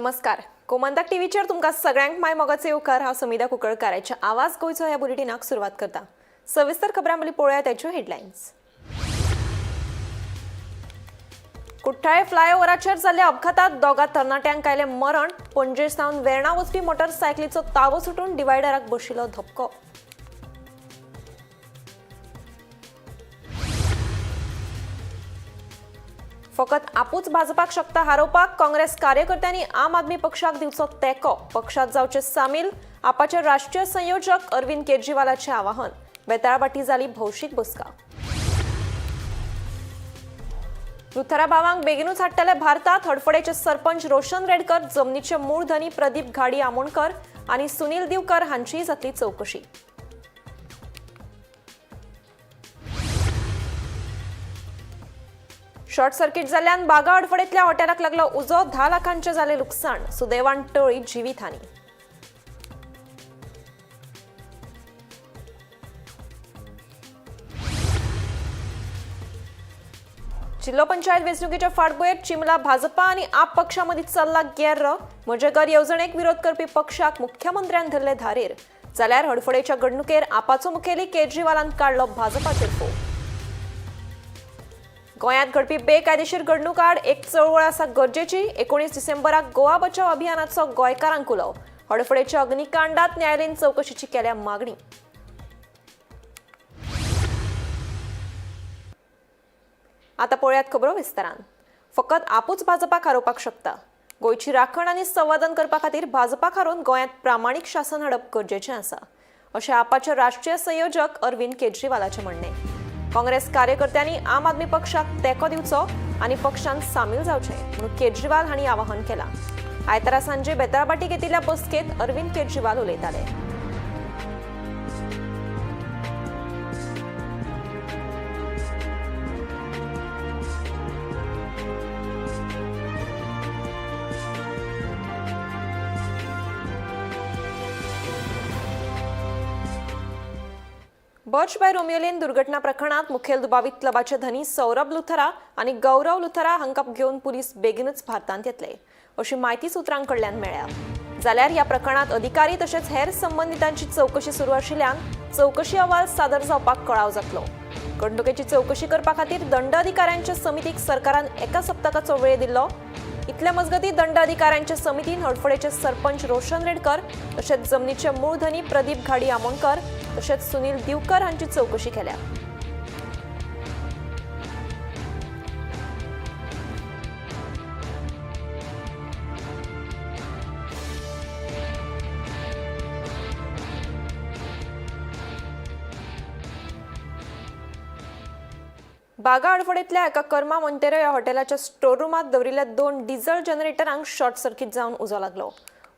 नमस्कार, गोमंतक टीव्हीचेर तुमकां सगळ्यांक माय मोगाचो येवकार. हांव समिधा कुंकळकाराच्या आवाज गोंयचो ह्या बुलेटिनाक सुरवात करता. सविस्तर खबरां पयलीं पळोवया त्याच्यो हेडलायन्स. कुठ्ठाळे फ्लायओव्हराचेर जाल्ल्या अपघातात दोगा तरणाट्यांक आयलें मरण. पणजे सावन वेर्णा वचपी मोटरसायकलीचो तावो सुटून डिवायडराक बशिल्लो धपको. फकत आपूच भाजपाक शकता हारोवपाक काँग्रेस कार्यकर्त्यांनी आम आदमी पक्षाक दिवचो तेंको. पक्षात जावचे सामील आपाचे राष्ट्रीय संयोजक अरविंद केजरीवालाचे आवाहन. बेताळबाटी जाली भौशीक बसका. लुथरा भावांक बेगीनूच हाडटले भारतात. हडफडेचे सरपंच रोशन रेडकर, जमनीचे मूळ धनी प्रदीप घाडी आमोणकर आनी सुनील दिवकर हांचीय जातली चवकशी. शॉर्ट सर्किट जाल्ल्यान बागा हडफडेंतल्या हॉटेलाक लागलो उजो. 10 लाखांचें जालें लुकसाण. सुदैवान टळ्ळी जिवीतहानी. जिल्हो पंचायत वेंचणुकेच्या फाटभुंयेर चिमला भाजपा आनी आप पक्षा मदीं चल्ला गेर्र. म्हजें घर येवजणेक विरोध करपी पक्षाक मुख्यमंत्र्यान धरले धारेर, जाल्यार हडफडेच्या घडणुकेर आपाचो मुखेली केजरीवालान काडलो भाजपाचेर फोग. गोंयांत घडपी बेकायदेशीर घडणूक आड एक चळवळ आसा गरजेची. 19 डिसेंबराक गोवा बचाव अभियानाचो गोंयकारांक उलो. हडफडेच्या अग्निकांडात न्यायालयीन चवकशीची केल्या मागणी. आता पळयात खबरो विस्तारान. फकत आपूच भाजपाक हारोवपाक शकता. गोंयची राखण आनी संवर्धन करपा खातीर भाजपाक हारोवन गोंयांत प्रामाणीक शासन हाडप गरजेचें आसा, अशें आपाचे राष्ट्रीय संयोजक अरविंद केजरीवालाचें म्हणणें. काँग्रेस कार्यकर्त्यांनी आम आदमी पक्षाक तेंको दिवचो आनी पक्षांत सामील जावचें म्हणून केजरीवाल हांणी आवाहन केलां. आयतारा सांजे बेताळबाटी घेतिल्ल्या बसकेंत अरविंद केजरीवाल उलयताले. बर्च बाय रोमियो लेन दुर्घटना प्रकरणात मुखेल दुबावीत क्लबाचे धनी सौरभ लुथरा आनी गौरव लुथरा हांकां घेवन पुलीस बेगीनच भारतांत येतले अशी म्हायती सुत्रांकडल्यान मेळ्ळ्या. जाल्यार ह्या प्रकरणात अधिकारी तशेंच हेर संबंदितांची चवकशी सुरू आशिल्ल्यान चवकशी अहवाल सादर जावपाक कळाव जातलो. घडणुकेची चवकशी करपा खातीर दंड अधिकाऱ्यांच्या समितीक सरकारान एका सप्तकाचो वेळ दिल्लो. इतल्या मजगतीं दंड अधिकाऱ्यांच्या समितीन हडफडेचे सरपंच रोशन रेडकर तशेंच जमनीचे मूळ धनी प्रदीप घाडी आमोणकर तशेंच सुनील दिवकर हांची चवकशी केल्या. बागा हडफडेंतल्या एका कर्मा मोंतेरो ह्या हॉटेलाच्या स्टोर रुमांत दवरिल्ल्या 2 डिझल जनरेटरांक शॉर्ट सर्किट जावन उजो लागलो.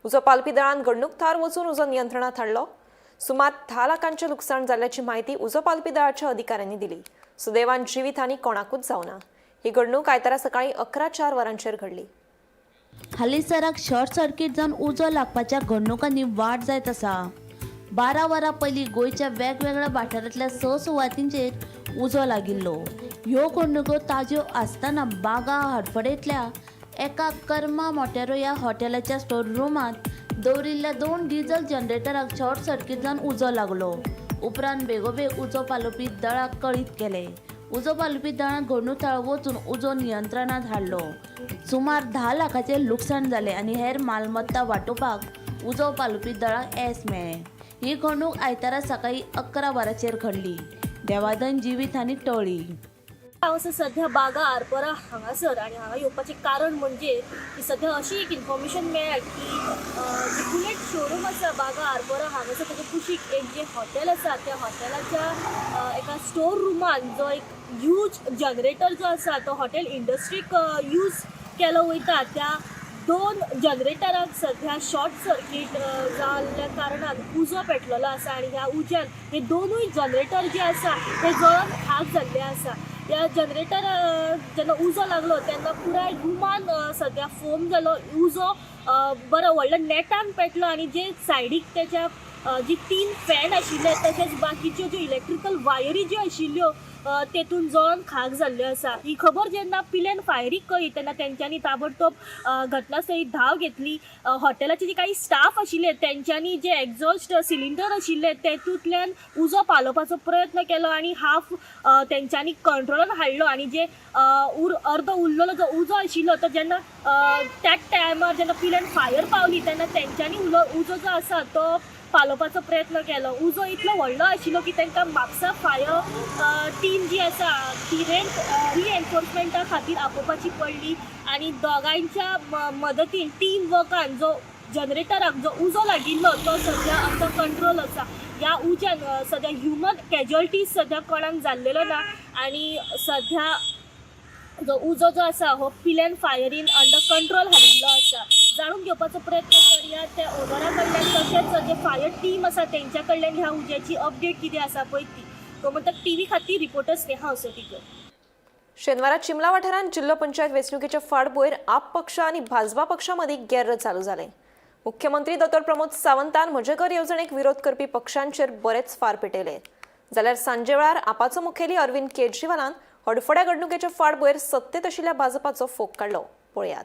उजो पालपी दळान घडणूक थळार वचून उजो नियंत्रणात हाडलो. सुमार 10 लाखांचें लुकसाण जाल्ल्याची म्हायती उजो पालपी दळाच्या अधिकाऱ्यांनी दिली. सुदैवान जिवीतहानी कोणाकूच जावना. ही घडणूक आयतारा सकाळीं 11:04 वरांचेर घडली. हालींसराक शॉर्ट सर्किट जावन उजो लागपाच्या घडणुकांनी वाड जायत आसा. 12 वरां पयलीं गोंयच्या वेगवेगळ्या वाठारांतल्या 6 सुवातींचेर उजो लागिल्लो. ह्यो घडणुको ताज्यो आसतना बागा हडफडेंतल्या एका कर्मा मोटेरो ह्या हॉटेलाच्या स्टोर रुमांत दवरिल्ल्या 2 डिझल जनरेटराक शॉर्ट सर्किट जावन उजो लागलो. उपरांत बेगोबेग उजो पालोवपी दळाक कळीत केलें. उजो पालोवपी दळान घडणूक थळार वचून उजो नियंत्रणांत हाडलो. सुमार 10 लाखाचें लुकसाण जालें आनी हेर मालमत्ता वाटोवपाक उजो पालोवपी दळाक येस मेळ्ळें. ही घडणूक आयतारा सकाळीं 11 वरांचेर घडली. देवादयन जिवीत हानी टळ्ळी. हांव आसा सध्या बागा आरपोरा हांगासर आनी हांगा येवपाचें कारण म्हणजे की सध्या अशी एक इन्फॉर्मेशन मेळ्ळ्या की जे बुलेट शोरूम आसा बागा आरपोरा हांगासर, ताच्या कुशीक एक जें हॉटेल आसा त्या हॉटेलाच्या एका स्टोर रुमान जो एक ह्यूज जनरेटर जो आसा तो हॉटेल इंडस्ट्रीक यूज केलो वयता, त्या 2 जनरेटराक सध्या शॉर्ट सर्कीट जाल्ल्या कारणान उजो पेटलेलो आसा आनी ह्या उज्यान हे दोनूय जनरेटर जे आसा ते जळोन खाक जाल्ले आसा. ह्या जनरेटर जेन्ना उजो लागलो तेन्ना पुराय रुमान सध्या फोम जालो. उजो बरो व्हडल्या नेटान पेटलो आनी जे सायडीक तेच्या जी 3 फॅन आशिल्ले तशेंच बाकीच्यो ज्यो इलेक्ट्रिकल वायरी ज्यो आशिल्ल्यो तेतून जळोन खाक जाल्ल्यो आसा. ही खबर जेन्ना पिलेन फायरीक कळ्ळी तेन्ना तेंच्यांनी ताबडतोब घटनास्थळी धांव घेतली. हॉटेलाचे जे काही स्टाफ आशिल्ले तेंच्यांनी जे एक्झॉस्ट सिलिंडर आशिल्ले तेतूंतल्यान उजो पालोवपाचो प्रयत्न केलो आनी हाफ तेंच्यांनी कंट्रोलान हाडलो आनी जे अर्दो उरलेलो जो उजो आशिल्लो तो जेन्ना त्याच टायमार जेन्ना पिलेन फायर पावली तेन्ना तेंच्यांनी उजो जो आसा तो पालोवपाचो प्रयत्न केलो. उजो इतलो व्हडलो आशिल्लो की तांकां म्हापसा फायर टीम जी आसा ती रिएन्फोर्समेंटा खातीर आपोवपाची पडली आनी दोगांयच्या मदतीन टीम वर्कान जो जनरेटराक जो उजो लागिल्लो तो सद्या अंडर कंट्रोल आसा. ह्या उज्यान सद्या ह्युमन कॅज्युअलिटीज सद्या कोणाक जाल्लेलो ना आनी सद्या जो उजो जो आसा हो पिलेन फायरीन अंडर कंट्रोल हाडिल्लो आसा. जाणून घेवपाचो प्रयत्न करया त्या ओनरा कडल्यान तशेंच जे फायर टीम आसा तेंच्या कडल्यान ह्या उज्याची अपडेट कितें आसा पळय ती. गोमंतक टीव्ही खातीर रिपोर्टर स्नेहा असोटीकर. शेनवारा चिमला वाठारांत जिल्लो पंचायत वेंचणुकेच्या फाटभुंयेर आप पक्ष आनी भाजपा पक्षा मदीं गेर्र चालू जालें. मुख्यमंत्री दोतोर प्रमोद सावंतान म्हजें घर येवजणेक विरोध करपी पक्षांचेर बरेच फार पेटयले. जाल्यार सांजे वेळार आपाचो मुखेली अरविंद केजरीवालान हडफड्या घडणुकेच्या फाटभुंयेर सत्तेत आशिल्ल्या भाजपाचो फोग काडलो. पळयात.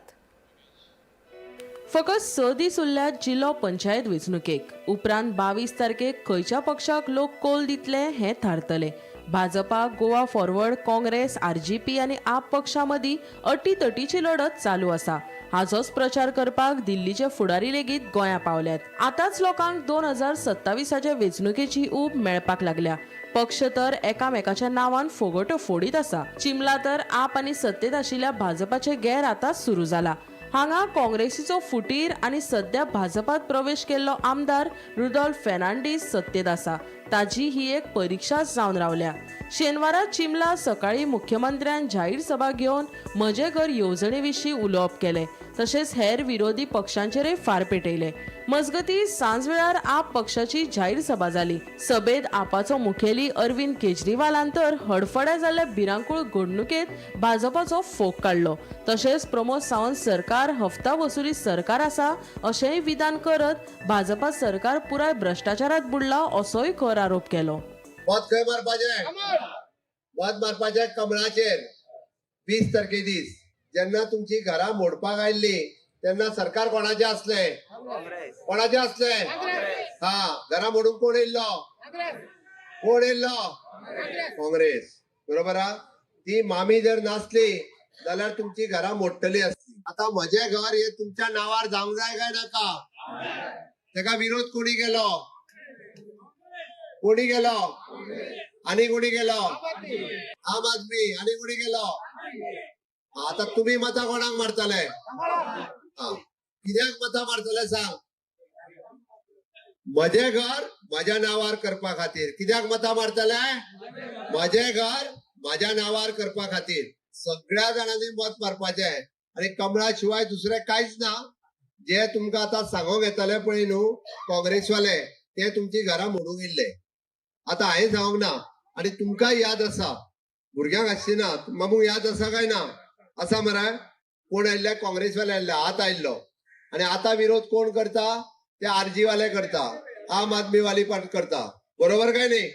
फकत 6 दीस उरल्यात जिल्लो पंचायत वेंचणुकेक. उपरांत 22 तारखेक खंयच्या पक्षाक लोक कोल दितले हें थारतले. भाजपा, गोवा फॉरवर्ड, काँग्रेस, आरजीपी आनी आप पक्षा मदीं अटीतटीची लढत चालू आसा. हाचोच प्रचार करपाक दिल्लीचे फुडारी लेगीत गोंया पावल्यात. आतांच लोकांक 2027 वेंचणुकेची ऊब मेळपाक लागल्या. पक्ष तर एकामेकाच्या नांवान फोगोट्यो फोडीत आसा. चिमला तर आप आनी सत्तेत आशिल्ल्या भाजपाचे गेर आतां सुरू जाला. हांगा काँग्रेसीचो फुटीर आनी सद्या भाजपात प्रवेश केल्लो आमदार रुडॉल्फ फेर्नांडीस सत्तेत आसा. ताजी ही एक परिक्षाच जावन रावल्या. शेनवारा चिमला सकाळी मुख्यमंत्र्यान जाहीर सभा घेवन म्हजें घर येवजणे विशीं उलोवप केलें, तशेंच हेर विरोधी पक्षांचेरय फार पेटयले. मजगती सांजवेळार आप पक्षाची जाहीर सभा जाली. सभेत आपाचो मुखेली अरविंद केजरीवालान तर हडफड्या जाल्ल्या भिरांकूळ घडणुकेत भाजपाचो फोग काडलो. तशेंच प्रमोद सावंत सरकार हफ्ता वसुली सरकार आसा अशेंय विधान करत भाजपा सरकार पुराय भ्रष्टाचारात बुडला असोय खर आरोप केलो. मत खंय मारपाचें? मत मारपाचें कमळाचेर. 20 तारखे दीस जेन्ना तुमची घरां मोडपाक आयिल्ली तेन्ना सरकार कोणाचें आसलें? कोणाचें आसलें? हा, घरां मोडूंक कोण येयल्लो? कोण येयल्लो? काँग्रेस. बरोबर आहा. ती मामी जर नासली जाल्यार तुमची घरां मोडटली आसली. आतां म्हजें घर हे तुमच्या नांवार जावंक जाय काय नाका? तेका विरोध कोणी केलो? कोणी केलो? आनी कोणी केलो? आम आदमी. आनी कोणी केलो? आता तुम्ही मतां कोणाक मारतले? कित्याक मतां मारतले सांग? म्हजें घर म्हज्या नांवार करपा खातीर. कित्याक मतां मारतले? म्हजें घर म्हज्या नांवार करपा खातीर. सगळ्या जाणांनी मत मारपाचें आनी कमळा शिवाय दुसरें कांयच ना. जे तुमकां आतां सांगोंक येतले पळय न्हू काँग्रेसवाले, ते तुमची घरां मोडूंक येयल्ले. आतां हांवें सांगोंक ना आनी तुमकां याद आसा, भुरग्यांक आसची ना. मामूक याद आसा काय ना? आसा मरे. कोण आयिल्ले? काँग्रेसवाले आयिल्ले, हात आयिल्लो. आनी आतां विरोध कोण करता? ते आरजी वाले करता, आम आदमी वाली करता. बरोबर काय न्ही?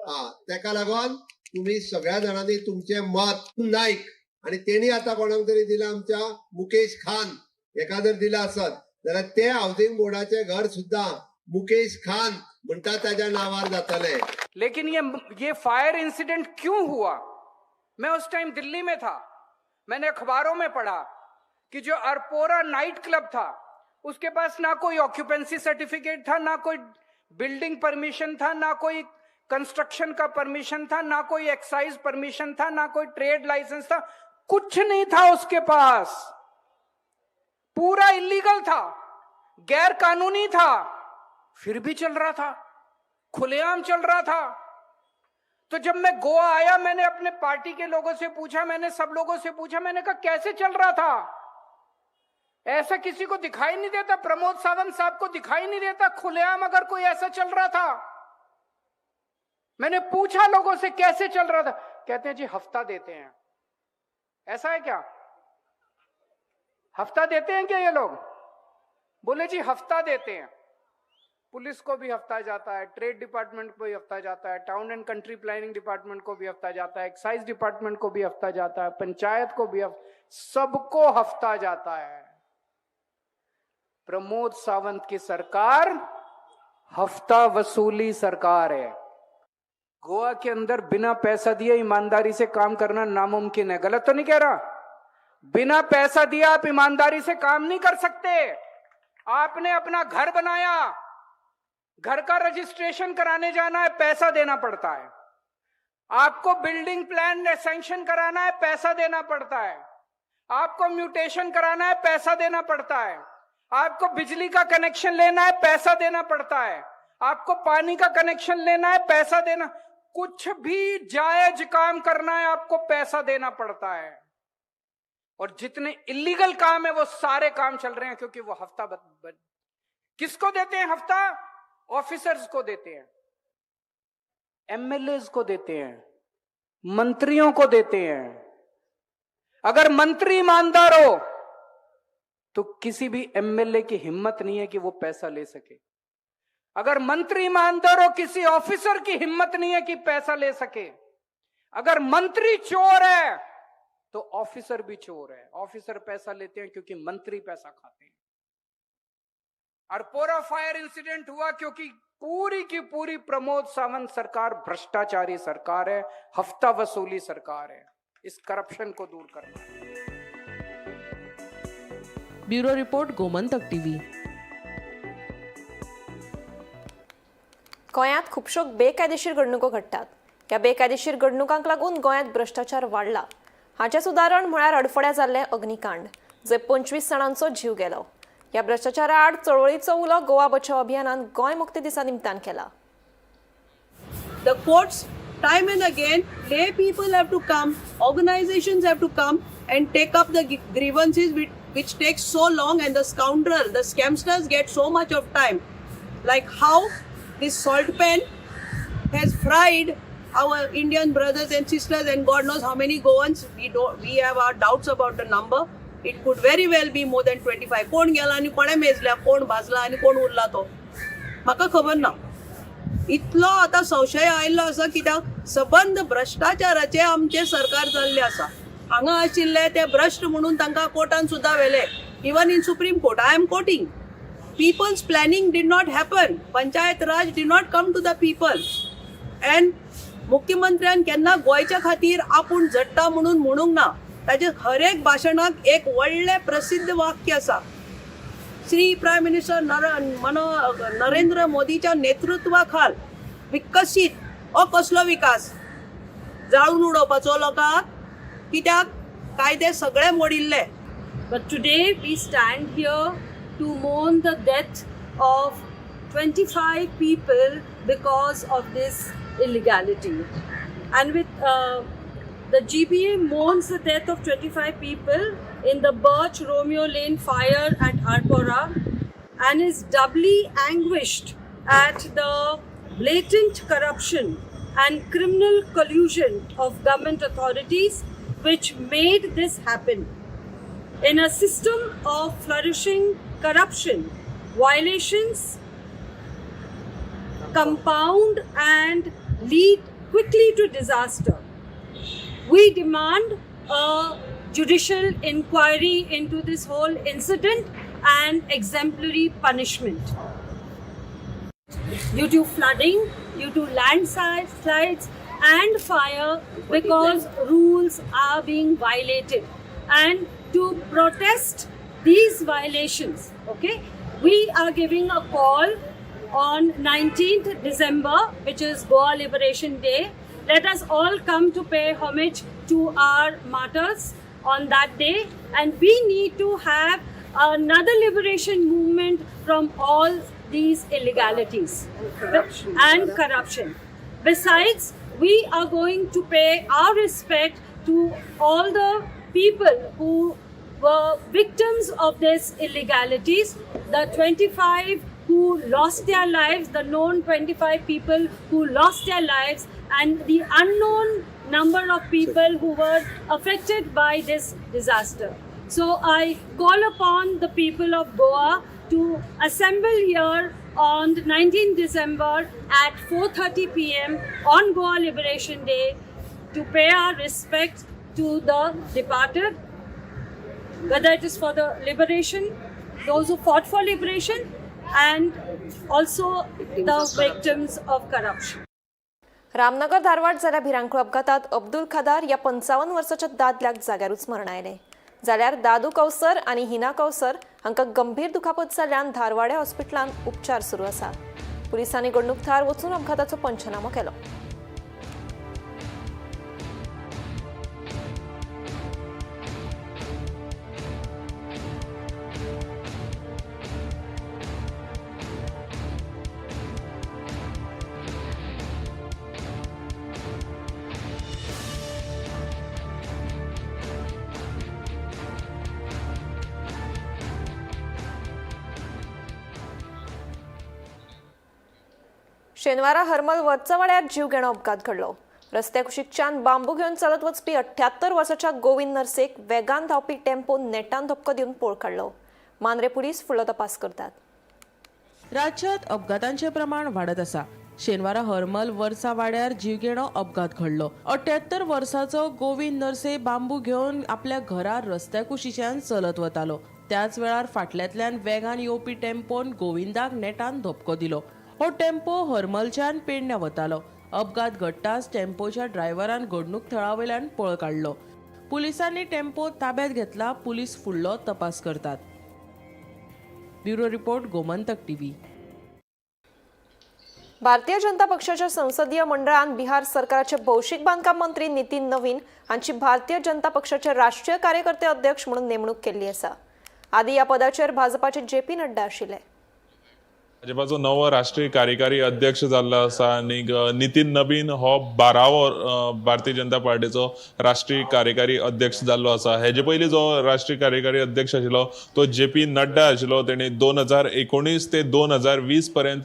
हा, तेका लागून तुमी सगळ्या जाणांनी तुमचें मत नायक आनी तेणी आतां कोणाक तरी दिलां, आमच्या मुकेश खान हेका जर दिलां आसत जाल्यार ते हावसिंग बोर्डाचें घर सुद्दां मुकेश खान म्हणटा ताज्या नांवार जातलें. लेकिन ये फायर इंसिडेंट क्यों हुआ? मैं उस टाइम दिल्ली में था. मैंने अखबारों में पढ़ा कि जो अर्पोरा नाइट क्लब था उसके पास ना कोई ऑक्यूपेंसी सर्टिफिकेट था, ना कोई बिल्डिंग परमिशन था, ना कोई कंस्ट्रक्शन का परमिशन था, ना कोई एक्साइज परमिशन था, ना कोई ट्रेड लाइसेंस था, कुछ नहीं था उसके पास. पूरा इलीगल था, गैर कानूनी था, फिर भी चल रहा था, खुलेआम चल रहा था. तो जब मैं गोवा आया, मैंने अपने पार्टी के लोगों से पूछा, मैंने सब लोगों से पूछा, मैंने कहा कैसे चल रहा था? ऐसा किसी को दिखाई नहीं देता, प्रमोद सावंत साहब को दिखाई नहीं देता खुलेआम अगर कोई ऐसा चल रहा था. मैंने पूछा लोगों से कैसे चल रहा था, कहते हैं जी हफ्ता देते हैं. ऐसा है क्या? हफ्ता देते हैं क्या ये लोग? बोले जी हफ्ता देते हैं. पुलिस को भी हफ्ता जाता है, ट्रेड डिपार्टमेंट को भी हफ्ता जाता है, town and country planning department को भी हफ्ता जाता है, एक्साइज डिपार्टमेंट को भी हफ्ता जाता है, पंचायत को भी, सबको हफ्ता जाता है। प्रमोद सावंत की सरकार हफ्ता वसूली सरकार है। गोवा के अंदर बिना पैसा दिए ईमानदारी से काम करना नामुमकिन है। गलत तो नहीं कह रहा? बिना पैसा दिए आप ईमानदारी से काम नहीं कर सकते। आपने अपना घर बनाया, घर का रजिस्ट्रेशन कराने जाना है, पैसा देना पड़ता है। आपको बिल्डिंग प्लान सैंक्शन कराना है, पैसा देना पड़ता है। आपको म्यूटेशन कराना है, पैसा देना पड़ता है। आपको बिजली का कनेक्शन लेना है, पैसा देना पड़ता है। आपको पानी का कनेक्शन लेना है, पैसा देना। कुछ भी जायज काम करना है, आपको पैसा देना पड़ता है। और जितने इलीगल काम है वो सारे काम चल रहे हैं, क्योंकि वो हफ्ता किसको देते हैं हफ्ता? ऑफिसर्स को देते हैं, एमएलए को देते हैं, मंत्रियों को देते हैं। अगर मंत्री ईमानदार हो तो किसी भी एमएलए की हिम्मत नहीं है कि वो पैसा ले सके। अगर मंत्री ईमानदार हो, किसी ऑफिसर की हिम्मत नहीं है कि पैसा ले सके। अगर मंत्री चोर है तो ऑफिसर भी चोर है। ऑफिसर पैसा लेते हैं क्योंकि मंत्री पैसा खाते हैं। और पूरा फायर इंसिडेंट हुआ क्योंकि पूरी की पूरी प्रमोद सावंत सरकार भ्रष्टाचारी सरकार है, हफ्ता वसूली सरकार है। इस करप्शन को दूर करना है। Bureau report, Gomantak TV. गोंयांत खुबश्यो बेकायदेशीर घडणुको घडटात। ह्या बेकायदेशीर घडणुकांक लागून गोंयांत भ्रश्टाचार वाडला। हाचेंच उदाहरण म्हळ्यार अडफड्या जाल्लें अग्निकांड, जंय 25 जाणांचो जीव गेलो। ह्या भ्रश्टाचारा आड चळवळीचो उलो गोवा बचाव अभियानान गोंय मुक्ती दिसा निमतान केला। The courts, time and again, lay people have to come, organizations have to come and take up the grievances which takes so long, and the scoundrel, the scamsters get so much of time. Like how this salt pan has fried our Indian brothers and sisters, and God knows how many Goans. We have our doubts about the number. It could very well be more than 25. कोण गेला आनी कोणें मेजल्या, कोण भाजला आनी कोण उरला तो म्हाका खबर ना। इतलो आतां संशय आयिल्लो आसा कित्याक सबंद भ्रश्टाचाराचें आमचें सरकार जाल्लें आसा। हांगा आशिल्ले ते भ्रश्ट म्हणून तांकां कोर्टान सुद्दां व्हेले। Even in Supreme Court, I am quoting, people's planning did not happen, Panchayat Raj did not come to the people. And मुख्यमंत्र्यान केन्ना गोंयच्या खातीर आपूण झडटा म्हणून म्हणूंक ना। ताजे हर एक भाशणाक एक व्हडलें प्रसिद्ध वाक्य आसा, श्री प्रायम मिनिस्टर नरेंद्र मोदीच्या नेतृत्वाखाल विकसीत। हो कसलो विकास? जाळून उडोवपाचो लोकांक? कित्याक कायदे सगळे मोडिल्ले। But today we stand here to mourn the death of 25 people because of this illegality. And with the GBA mourns the death of 25 people in the Birch Romeo Lane fire at Arpora, and is doubly anguished at the blatant corruption and criminal collusion of government authorities which made this happen. In a system of flourishing corruption, violations compound and lead quickly to disaster. We demand a judicial inquiry into this whole incident and exemplary punishment. Due to flooding, due to landslides and fire, because rules are being violated. And to protest these violations, okay, we are giving a call on 19th December, which is Goa Liberation Day. Let us all come to pay homage to our martyrs on that day, and we need to have another liberation movement from all these illegalities and corruption. Besides, we are going to pay our respect to all the people who were victims of these illegalities, the 25 who lost their lives, the known 25 people who lost their lives, and the unknown number of people who were affected by this disaster. So I call upon the people of Goa to assemble here on 19 December at 4:30 p.m. on Goa Liberation Day to pay our respect to the departed, whether it is for the liberation, those who fought for liberation, and also the victims of corruption. Ramnagar Dharwad जाल्या भिरांकूळ अपघातात अब्दुल खादार ह्या 55 वर्साच्या दादल्याक जाग्यारूच मरण आयलें. जाल्यार दादू कौसर आनी हिना कौसर हांकां गंभीर दुखापत जाल्ल्यान धारवाड्या हॉस्पिटलांत उपचार सुरू आसा. पुलिसांनी घडणूक थळार वचून अपघाताचो पंचनामो केलो. शेनवारा हरमल वरचावाड्यार जीवघेणो अपघात घडलो. रस्त्या कुशीकच्यान बांबू घेवन चलत वचपी 78 वर्साच्या गोविंद नर्सेक वेगान धांवपी टेम्पो नेटान धपको दिवन पळ काडलो. मांद्रे पुलीस फुडलो तपास करतात. राज्यात अपघातांचे प्रमाण वाडत आसा. शेनवारा हरमल वर्सा वाड्यार जीवघेणो अपघात घडलो. 78 वर्साचो गोविंद नर्से बांबू घेवन आपल्या घरा रस्त्या कुशीच्यान चलत वतालो. त्याच वेळार फाटल्यांतल्यान वेगान येवपी टेम्पोन गोविंदाक नेटान धपको दिलो. हो टेम्पो हरमलच्यान पेडण्या वतालो. अपघात घडटाच टेम्पोच्या ड्रायव्हरान घडणूक थळावयल्यान पळ काडलो. पुलिसांनी टेम्पो ताब्यात घेतला. पुलीस फुडलो तपास करतात. Bureau report, Gomantak TV. Bharatiya Janata पक्षाच्या संसदीय मंडळान बिहार सरकाराचे भौशीक बांदकाम मंत्री नितीन नवीन हांची भारतीय जनता पक्षाचे राष्ट्रीय कार्यकर्ते अध्यक्ष म्हणून नेमणूक केल्ली आसा. आदी ह्या पदाचेर भाजपाचे जे पी नड्डा आशिल्ले. भाजपाचो नवो राष्ट्रीय कार्यकारी अध्यक्ष जाल्लो आसा आनी नितीन नबीन हो 12वो भारतीय जनता पार्टीचो राष्ट्रीय कार्यकारी अध्यक्ष जाल्लो आसा. हेजे पयलीं जो राष्ट्रीय कार्यकारी अध्यक्ष आशिल्लो तो जे पी नड्डा आशिल्लो. तेणी 2019 ते 2020 पर्यंत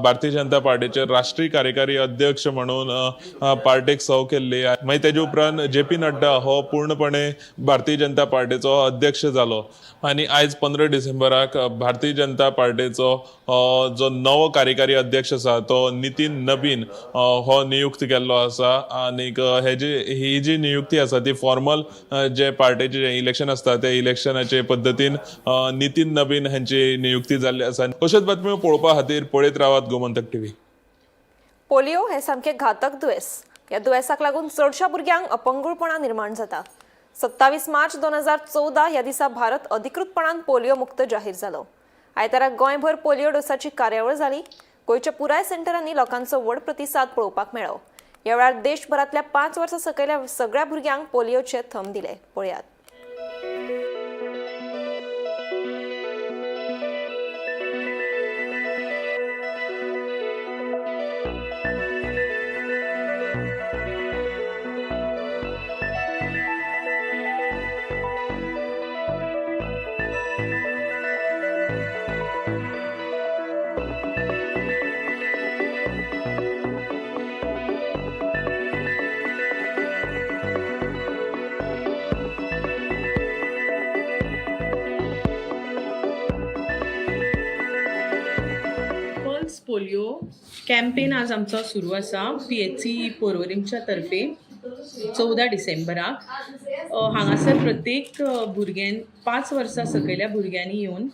भारतीय जनता पार्टीचे राष्ट्रीय कार्यकारी अध्यक्ष म्हणून पार्टीक सव केल्ली. मागीर तेजे उपरांत जे पी नड्डा हो पूर्णपणे भारतीय जनता पार्टीचो अध्यक्ष जालो आनी आयज 15 डिसेंबराक भारतीय जनता पार्टीचो जो नवो कार्यकारी अध्यक्ष आसा तो नितीन नबीन हो नियुक्त केल्लो आसा. आनीक ही जी नियुक्ती आसा ती फॉर्मल जे पार्टीचे जे इलेक्शन आसता ते इलेक्शनाचे पद्दतीन नितीन नबीन हांची नियुक्ती जाल्ली आसा. अश्योच बातम्यो पळोवपा खातीर पळयत रावात गोमंतक टीव्ही. पोलिओ हे सामकें घातक दुयेंस. ह्या दुयेंसाक लागून चडशा भुरग्यांक अपंगूळपणा निर्माण जाता. 27 मार्च 2014 ह्या दिसा भारत अधिकृतपणान पोलिओ मुक्त जाहीर जालो. आयतारा गोंयभर पोलिओ डोसाची कार्यावळ जाली. गोंयच्या पुराय सेंटरांनी लोकांचो व्हड प्रतिसाद पळोवपाक मेळ्ळो. ह्या वेळार देशभरांतल्या 5 वर्सां सकयल्या सगळ्या भुरग्यांक पोलिओचे थंब दिले. पळयात. पोलिओ कॅम्पेन आज आमचो सुरू आसा PHC पोरवरीमच्या तर्फे 14 डिसेंबराक. हांगासर प्रत्येक भुरग्यान 5 वर्सां सकयल्या भुरग्यांनी येवन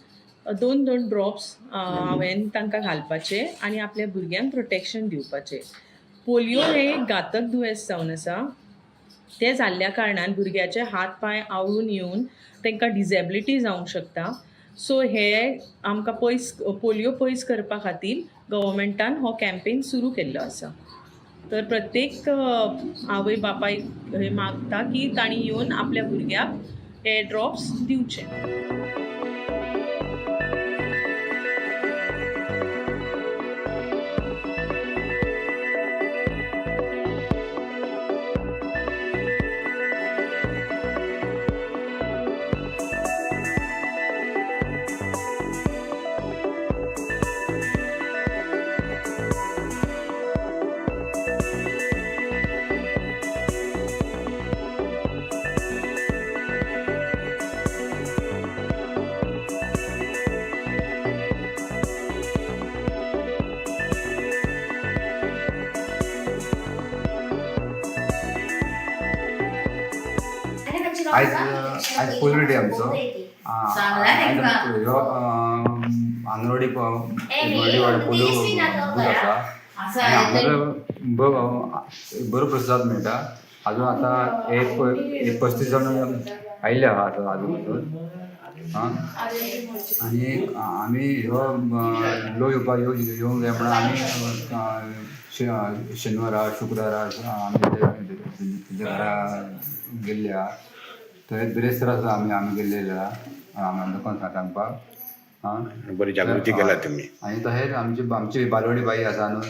2-2 ड्रॉप्स हांवें तांकां घालपाचे आनी आपल्या भुरग्यांक प्रोटेक्शन दिवपाचें. पोलिओ हें एक घातक दुयेंस जावन आसा. तें जाल्ल्या कारणान भुरग्याचे हात पांय आवळून येवन तांकां डिजेबिलिटी जावंक शकता. सो हे आमकां पयस पोलिओ पयस करपा खातीर गव्हर्मेंटान हो कॅम्पेन सुरू केल्लो आसा. तर प्रत्येक आवय बापायक हे मागता की तांणी येवन आपल्या भुरग्याक हे ड्रॉप्स दिवचे. आयज आयज पोलियो डे आमचो. ह्यो आंगणवाडी वाडो पोलियो बूथ आसा आनी हांगासर बरो प्रसाद मेळटा. अजून आतां एक 35 जाण आयिल्ले आहा आतां आजून पासून. आनी आमी ह्यो लोक येवपाक येवंक जाय म्हणून आमी शेनवारा शुक्रारा आमी तेंच्या घरा गेल्ले आहा. थंय बिरेस्तार आसा आमी आमी गेल्लेले आहा लोकांक सांगपाक. आं, बरी जागृती केला तुमी. आनी तशेंच आमची आमची बालवाडी बाई आसा न्हू,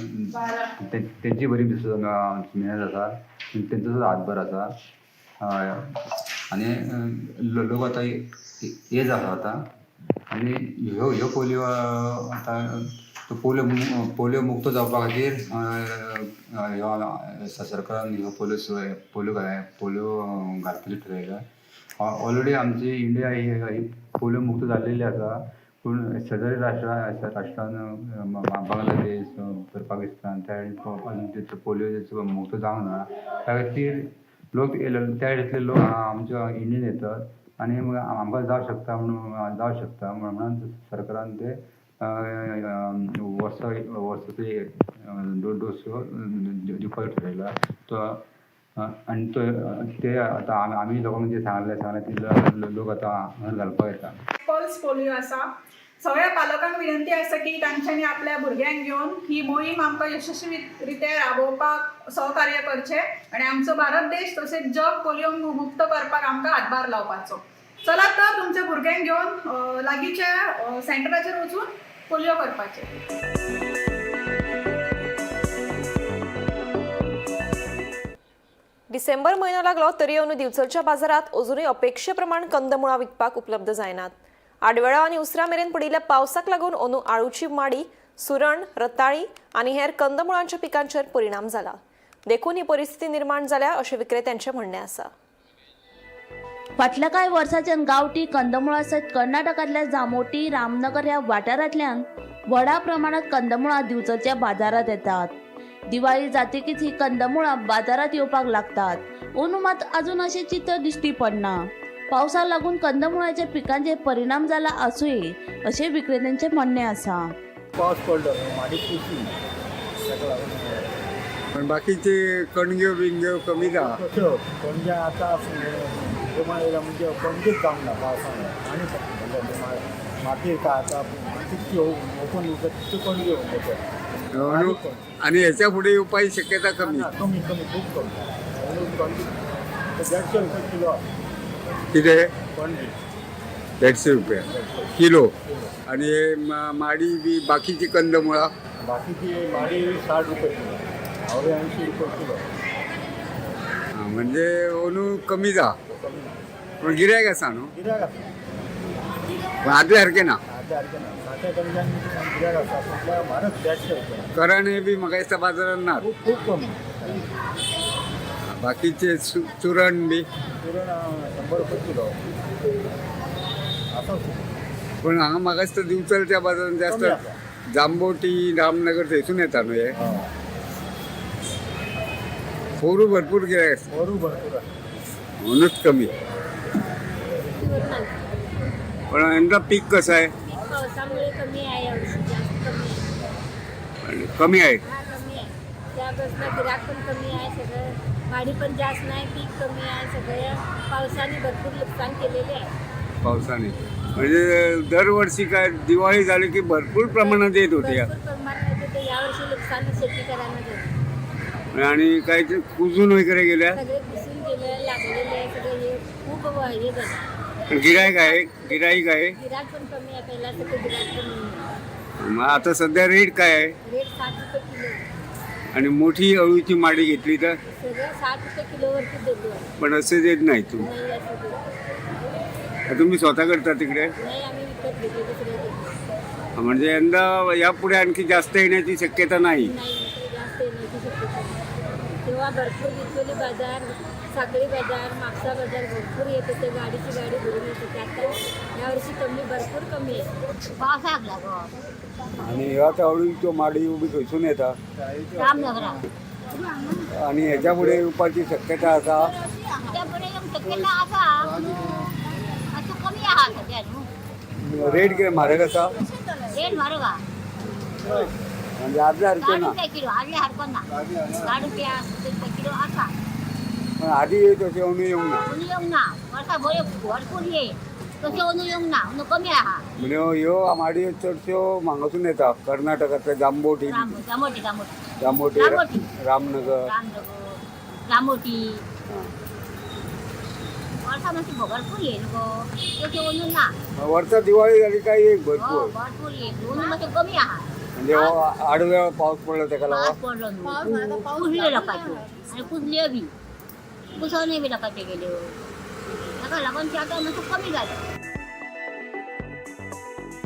तेंची बरी मेहनत आसा, तेंचो सुद्दां हातभार आसा. हय, आनी लोक आतां एज आसा आतां. आनी ह्यो ह्यो पोलियो आतां तो पोलियो पोलियो मुक्त जावपा खातीर ह्यो सरकारान ह्यो पोलियो पोलियो पोलियो घालपाचें ठरयलां. ऑलरेडी आमची इंडिया ही पोलियो मुक्त जाल्लेली आसा, पूण शेजारी राष्ट्रां राष्ट्रान बांगलादेश, पाकिस्तान त्या अजून तेचो पोलियो मुक्त जावंक ना. त्या खातीर लोक त्या सायडींतले लोक आमच्या इंडियन येतात आनी आमकां जावं शकता म्हणून जावं शकता म्हणून सरकारान ते वर्सा वर्सा ते दोन डोस दिवपाक ठरयला तो. आनी तो ते आतां आमी लोकांक जे सांगलें सांगलें ते लोक आतां हांगा घालपाक येता. पल्स पोलिओ आसा. सगळ्या पालकांक विनंती आसा की तांच्यांनी आपल्या भुरग्यांक घेवन ही मोहीम आमकां यशस्वी रित्या राबोवपाक सहकार्य करचें आनी आमचो भारत देश तशेंच जग पोलिओ मुक्त करपाक आमकां हातभार लावपाचो. चलात तर तुमच्या भुरग्यांक घेवन लागींच्या सेंटराचेर वचून पोलिओ करपाचें. डिसेंबर म्हयनो लागलो तरी अंदू दिवचलच्या बाजारात अजुनूय अपेक्षे प्रमाण कंदमुळां विकपाक उपलब्ध जायनात. आडवेळो आनी उसरा मेरेन पडिल्ल्या पावसाक लागून अंदू आळूची माडी, सुरण, रताळी आनी हेर कंदमुळांच्या पिकांचेर परिणाम जाला. देखून ही परिस्थिती निर्माण जाल्या अशें विक्रेत्यांचें म्हणणें आसा. फाटल्या कांय वर्सांच्यान गांवठी कंदमुळां सयत कर्नाटकांतल्या जामोटी, रामनगर ह्या वाठारांतल्यान व्हडा प्रमाणात कंदमुळां दिवचलच्या बाजारांत येतात. दिवाळी जातकीच ही कंदमुळां बाजारांत येवपाक लागतात. अंदू मात अजून अशें चित्र दिश्टी पडना. पावसाक लागून कंदमुळाच्या पिकांचेर परिणाम जाला आसुये अशें विक्रेत्यांचें म्हणणें आसा. पावस पडलो माडी कुशी ताका लागून. पण बाकीचे कणग्यो बिणग्यो कमी जा. तश्यो कणग्या आतां दुमाळ येयला म्हणजे कणगीच जावंक ना पावसान आनी दुमाळ माती काय आतां तितकी ओपन उरता तितक्यो कणग्यो मोट्यो. आनी ह्याच्या फुडें येवपाची शक्यता कमी. कमी कमी, खूब कमी. कणगी 150 रुपया किलो. कितें? कणगी. 150 रुपया किलो. आणि माडी बी बाकीची कंदमुळां? बाकीची माडी 60 रुपये किलो, आवळे 80 रुपये किलो. म्हणजे अंदू कमी जा, पण गिरायक आसा न्हू? गिरायक आसा. पण आदल्या सारकें ना. आदल्या सारकें ना. साठ्या कणग्यांनी गिरायक आसा, म्हटल्यार म्हारग 150 रुपया. कारण हे बी म्हाका दिसता बाजारात ना. खूब खूब कमी. बाकीचे चुरण बी? चुरण 100 रुपये किलो आसा. पण हांगा म्हाका दिसता दिवचलच्या बाजारात जास्त जांबोटी, रामनगर थंयसून येता न्हू हे. पोरू भरपूर गिरायक आसा. पोरू भरपूर आसा. म्हणूनच कमी. पण यंदा पीक कसं आहे? पावसामुळे कमी आहे यावर्षी, जास्त कमी आहे. कमी आहे. हा, कमी आहे. त्यापासून गिराक पण कमी आहे. सगळं भाडी पण जास्त नाही, पीक कमी आहे. सगळं पावसाने भरपूर नुकसान केलेले आहे. पावसाने म्हणजे दरवर्षी काय दिवाळी झाली की भरपूर प्रमाणात येत होते. भरपूर प्रमाणात येत होते. यावर्षी नुकसान शेतीकरांना झालं. आणि काही ते कुजून वगैरे गेल्या. सगळे कुसून गेले, लागलेले आहे सगळे. हे खूप हे झालं. गिराईक आहे, गिराईक आहे. गिराक पण कमी आहे, पहिल्यासारखं गिराक पण नाही आहे. मग आता सध्या रेट काय आहे? रेट 60 रुपये किलो. आणि मोठी अळूची माडी घेतली तर? सगळं 60 रुपये किलोवरती देतो आहे. पण असे देत नाही तुम्ही? नाही, असं देत. तुम्ही स्वतः करता तिकडे? नाही, आम्ही विकत घेतले दुसऱ्या. म्हणजे यंदा यापुढे आणखी जास्त येण्याची शक्यता नाही. नाही, जास्त येण्याची शक्यता नाही. तेव्हा भरपूर बिचोली बाजार, साखळी बाजार, म्हापसा बाजार भरपूर येत होते. गाडीची गाडी भरून येत होते. आता यावर्षी कमी, भरपूर कमी आहे. पावसाक लागून. आणि ह्याच अळूच्यो माडी बी खंयसून येता? रामनगरा. आणि ह्याच्या पुढे येवपाची शक्यता आसा? त्या फुडें. शक्यता आसा मातसो कमी आहा सद्या न्हू. रेट कितें म्हारग आसा? रेट म्हारग आहा. म्हणजे आदल्या सारकें 60 ना. रुपया किलो, आदल्या सारको ना. 60 रुपया 70 रुपया किलो आसा. पण आदी येत तशें अंदू येवंक ना. अंदू येवंक ना, वर्सा बऱ्यो भरपूर ये तशें अंदू येवंक ना, अंदू कमी आहा. म्हणजे ह्यो आमाडयो चडश्यो हांगासून येता, कर्नाटकांतले जांबोटी. जांबोटी जांबोटी. जांबोटी. जांबोटी. रामनगर. रामनगर जांबोटी. वर्सा मातशी भरपूर ये न्हू गो, तशें अंदू ना. वर्सा दिवाळी जाली काय एक भरपूर. भरपूर ये, अंदू मातशें कमी आहा. म्हणजे हो आडवेळ पावस पडलो तेका लागून. पावस पडलो न्हू, कुसल्यो लोकांच्यो आनी कुसल्यो बी कुसोनय बी लोकांच्यो गेल्यो, ताका लागून ते आतां मातशें कमी जालें.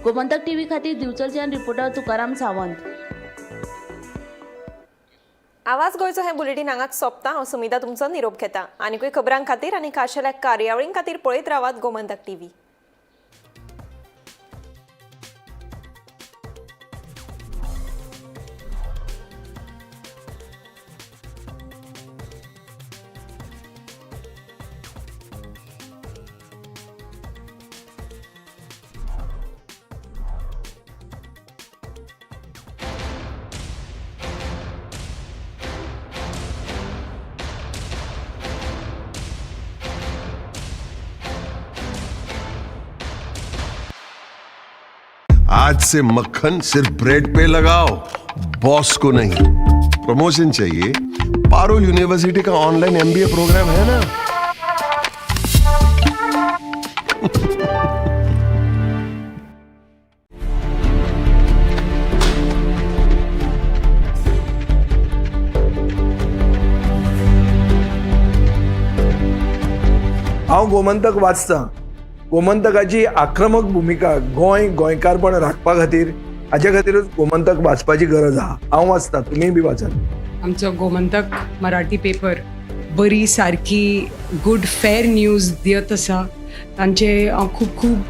गोमंतक टीव्ही खातीर दिवचलच्यान रिपोर्टर तुकाराम सावंत. आवाज गोंयचो हें बुलेटीन हांगाच सोंपता. हांव सुमिता तुमचो निरोप घेता. आनीकूय खबरां खातीर आनी खाशेल्या कार्यावळीं खातीर पळयत रावात गोमंतक टीव्ही. आज से मक्खन सिर्फ ब्रेड पे लगाओ, बॉस को नहीं. प्रमोशन चाहिए? पारुल यूनिवर्सिटी का ऑनलाइन एमबीए प्रोग्राम है ना. हांव गोमंतक वाचतां. गोमंतकाची आक्रमक भुमिका गोंय गोंयकारपण राखपा खातीर, हाजे खातीरूच गोमंतक वाचपाची गरज आहा. हांव वाचतां, तुमीय बी वाचात. आमचो गोमंतक मराठी पेपर बरी सारकी गुड फेर न्यूज दियत आसा. तांचे हांव खूब खूब